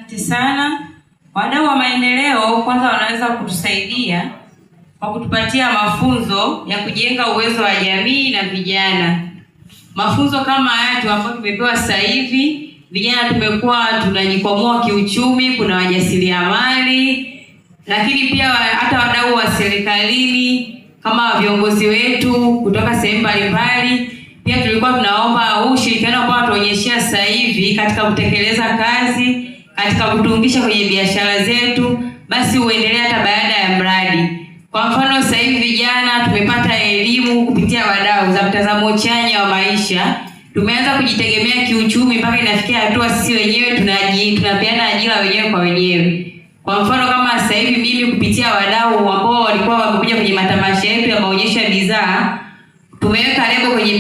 Asante sana. Wadau wa maendeleo kwanza wanaweza kutusaidia kwa kutupatia mafunzo ya kujenga uwezo wa jamii na vijana. Mafunzo kama haya tu ambayo tumepewa sasa hivi, vijana tumekuwa tunajikwamua kiuchumi, kuna wajasiriamali, lakini pia hata wadau wa serikalini kama viongozi wetu kutoka sehemu mbalimbali. Pia tulikuwa tunaomba huu ushirikiano ambao watuonyeshea sasa hivi katika kutekeleza kazi, katika kutuungisha kwenye biashara zetu, basi uendelee hata baada ya mradi. Kwa mfano sasa hivi vijana tumepata elimu kupitia wadau za mtazamo chanya wa maisha, tumeanza kujitegemea kiuchumi mpaka inafikia hatua sisi wenyewe tunapeana ajira wenyewe kwa wenyewe. Kwa mfano kama sasa hivi mimi kupitia wadau ambao walikuwa wamekuja kwenye matamasha yetu ya maonyesho ya bidhaa, tumeweka lebo kwenye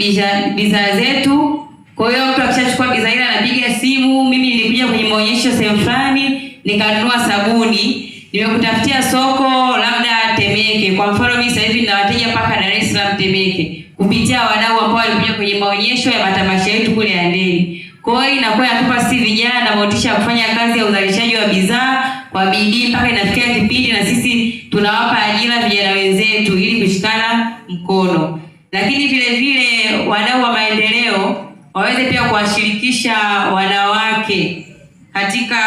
bidhaa zetu. Kwa hiyo mtu akishachukua bidhaa ile anapiga simu, mimi nilikuja kwenye maonyesho sehemu fulani nikanunua sabuni, nimekutafutia soko labda Temeke. Kwa mfano mimi sasa hivi nina wateja mpaka Dar es Salaam Temeke, kupitia wadau ambao walikuja kwenye maonyesho ya matamasha yetu kule Handeni. Kwa hiyo inakuwa inatupa sisi vijana motisha ya kufanya kazi ya uzalishaji wa bidhaa kwa bidii mpaka inafikia kipindi na sisi tunawapa ajira vijana wenzetu ili kushikana mkono. Lakini vile vile wadau wa maendeleo waweze pia kuwashirikisha wanawake katika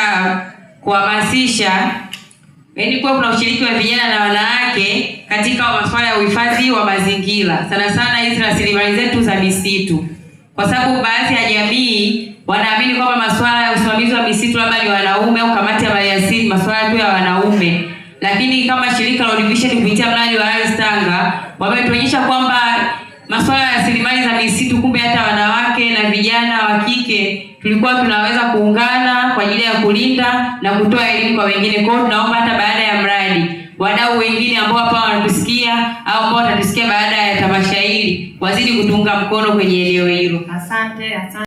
kuhamasisha, yaani kuwa kuna ushiriki wa vijana na wanawake katika masuala ya uhifadhi wa mazingira, sana sana hizi rasilimali zetu za misitu, kwa sababu baadhi ya jamii wanaamini kwamba masuala ya usimamizi wa misitu labda ni wanaume au kamati ya maliasili, masuala tu ya wanaume. Lakini kama shirika la World Vision kupitia mradi wa Ardhi Tanga wametuonyesha kwamba masuala ya rasilimali za misitu, kumbe hata wanawake na vijana wa kike tulikuwa tunaweza kuungana kwa ajili ya kulinda na kutoa elimu kwa wengine. Kwa hiyo tunaomba hata baada ya mradi, wadau wengine ambao hapa wanatusikia au ambao watatusikia baada ya tamasha hili wazidi kutuunga mkono kwenye eneo hilo. Asante, asante.